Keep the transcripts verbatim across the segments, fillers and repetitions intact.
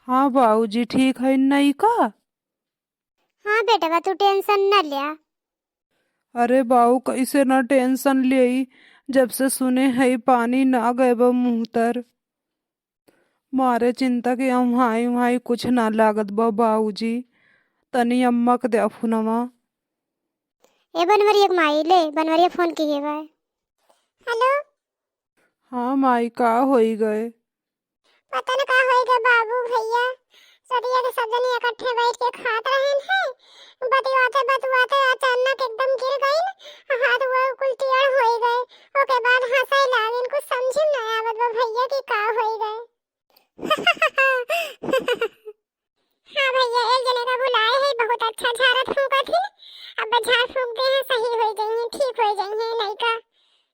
हाँ बाबूजी, ठीक है नैका? हाँ बेटवा, तू tension न ल्या। अरे बाऊ, कैसे ना tension लेई, जब से सुने है पानी ना गए बा मुँह तर। मारे चिंता के उहाई उहाई कुछ ना लागत बा बाबूजी। तनी अम्मा के द्या फोनवा। ए बनवरिया के माई, ले, बनवरिया फोन किहे बा। हेलो। हाँ माई, का होई गए? पता न का होई गए बाबू भैया, सदिया के सब जनी इकट्ठे बैठ के खात रहन है, बतियाते बतुआते अचानक एकदम गिर गइन, हाथ वो कुल टेढ़ होई गए। ओके बाद हंसै लागिन, कुछ समझ में ना आवत बा भैया कि का होई गए। हाँ भैया, एक जने का बुलाए है, बहुत अच्छा झारत फूकत ही। अब झाड़ फूक दे हैं, सही हो जाइए, ठीक हो जाइए लइका।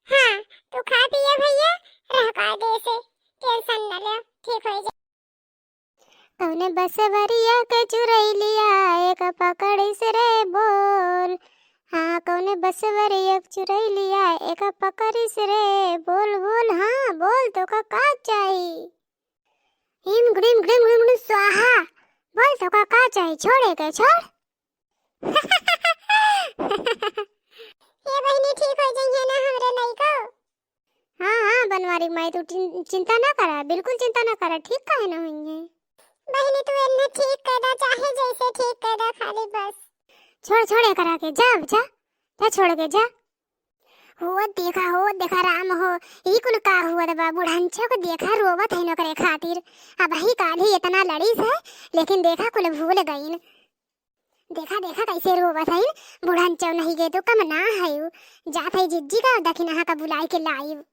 हाँ, तू खा पिया भैया, रह का दे से, tension न ले, ठीक हो जाए। कौने बसवरिया के चुरैलिया एक पकड़िस रे बोल। हाँ, कौने बसवरिया के चुरैलिया एक पकड़िस रे बोल। बोल, हाँ, बोल, तोका का चाही? हिम ग्रीम ग्रीम ग्रीम ग्रीम स्वाहा। बोल, तोका का चाही? छोड़े के, छोड़। ये बहिनी, ठीक हो जाइए ना हमरे लइको? हाँ, हाँ, बनवारी माई, तू चिं-, चिंता ना करा, बिल्कुल चिंता ना करा, ठीक काहे ना होइए? बहिनी, तू इन्हें ठीक कर दा, चाहे जैसे ठीक कर दा, खाली बस। छोड़, छोड़ एकरा के, जा, जा, जा, छोड़ के जा। हो देखा, हो देखा राम हो, ई कुल का हुआ बा? बुढ़ंचो को देखा, रोवत है ओकरे खातिर। अबही काल्हि इतना लड़ीस है, लेकिन देखा, कुल भूल गईन। देखा, देखा, कैसे रोवत हईन। बुढ़ंचो नहीं गए तो कम ना है उ। जात है जिज्जी का दखिनहा का बुलाई के लाइब।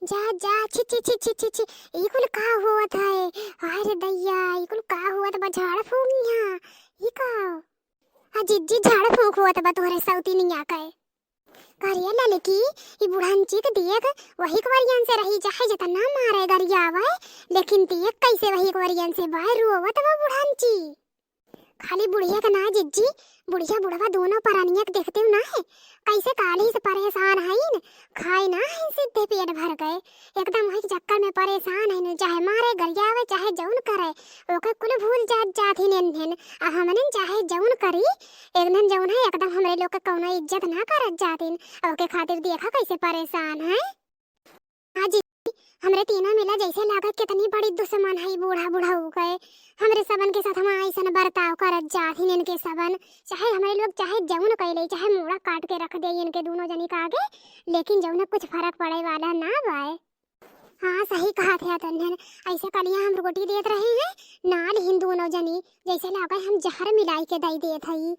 जा, जा, छी, छी, ई कुल का होत है? हाय रे दैया, ई कुल का होत बा? झाड़ फूक यहाँ, ई का? आ जिज्जी, झाड़ फूक होत बा तोहरे सौतिनिया के। करिया ललकी, ई बुढ़ंची के देख, वही कुवरियन से रही, चाहे जितना मारे गरियावे, लेकिन देख कैसे वही कुवरियन से बाय रोवत बा बुढ़ंची। खाली बुढ़िया के ना जिज्जी, बुढ़िया बुढ़वा दोनों परानिया के देखते हो ना है, कैसे काली से परेशान हईन, खाए ना हईन, सीधे पेट भर गए, एकदम वही चक्कर में परेशान हईन, चाहे मारे गरियावे चाहे जौन करे, ओके कुल भूल जात जात ही नेन नेन। अब हमने चाहे जौन करी, एक दिन जौन है एकदम हमरे लोग के कौनो इज्जत ना करत जातिन, ओके खातिर देखा कैसे परेशान है। हाँ जी, हमरे तीनों मिला जैसे लागत कितनी बड़ी दुश्मन है बूढ़ा बुढ़ऊ के। हमरे सबन के साथ हम ऐसन बर्ताव करत जात ही इनके सबन, चाहे हमरे लोग चाहे जौन कैले, चाहे मूड़ा काट के रख दे इनके दोनों जनी के आगे, लेकिन जौन कुछ फर्क पड़े वाला ना बाए। हाँ, सही कहत है तन्हन। ऐसे कलिया हम रोटी देत रहे हैं, ना लिहिन दोनों जनी, जैसे लागे हम जहर मिलाई के दई देत हई।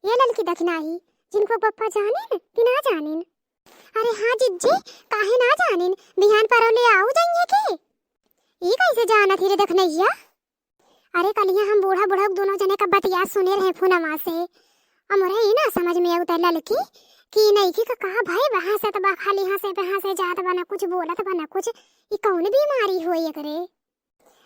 ये ललकी दखिनाही, जिनको पप्पा जानिन कि ना जानिन? अरे हाँ जिज्जी, काहे ना जानिन, बिहान परौले आऊ जाइए के? ई कैसे जानत ही रे दखनैया? अरे कलिया हम बूढ़ा बुढ़ऊ दोनों जने का बतिया सुने रहे फोनमा से। हमरे ई ना समझ में आवत ललकी कि नईकी का का भय बा, हंसत बा, खाली हंसे पे हंसे जात बा, ना कुछ बोलत बा, ना कुछ। ई कौन बीमारी होई एकरे?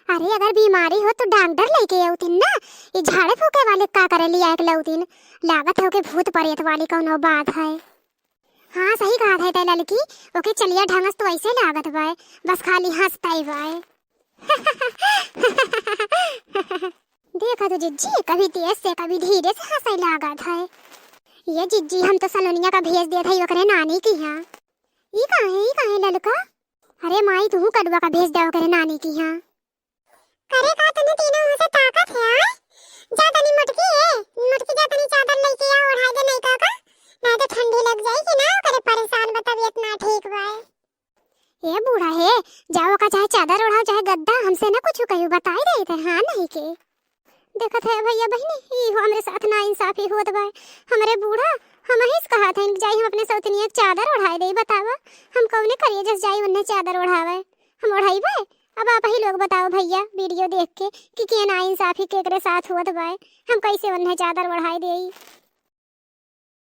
अरे अगर बीमारी हो तो डॉक्टर लेके आउतिन ना, ई झाड़े फूके वाले का करे लिया एक लौतिन? लागत हो के भूत प्रेत वाली कौनो बात है। हाँ सही कहत है तै ललकी, ओके चलिया ढंगस तो ऐसे लागत बाय, बस खाली हंसतै बाय। देखा तो जिज्जी, कभी तेज से कभी धीरे से हंसै लागत है। ये जिज्जी, हम तो सलोनिया का भेज देत है ओकरे नानी की यहाँ। ई काहे, ई काहे ललका? अरे माई, तू कलुआ का भेज दे ओकरे नानी की यहाँ। करे का तने तीनों मुँह से ताकत है, आय? जा तनी मोटकी, ए, मोटकी जा तनी चादर लेके आ, ओढ़ा दे लइका का, ना तो ठंडी लग जाई कि ना, ओकरे परेशान बा, तबीयत ना ठीक बा। ए बूढ़ा हे, जाओ का चाहे चादर ओढ़ाओ चाहे गद्दा, हमसे ना कुछ कहियो, बताई दे इधर, हाँ नहीं के। देखत है भैया बहिनी, ई हो हमरे साथ ना इंसाफी होत बा। हमरे बूढ़ा, हम ही से कहत हन कि जाई हम अपने सौतनिया के चादर ओढ़ाए दे, बतावा, हम कौने करिए जस जाई उन्हें चादर ओढ़ावे, हम ओढ़ाइबे? अब आप ही लोग बताओ भैया, वीडियो देख के कि के नाइंसाफी केकरे साथ होत बाय, हम कैसे उन्हें चादर ओढ़ाई देई?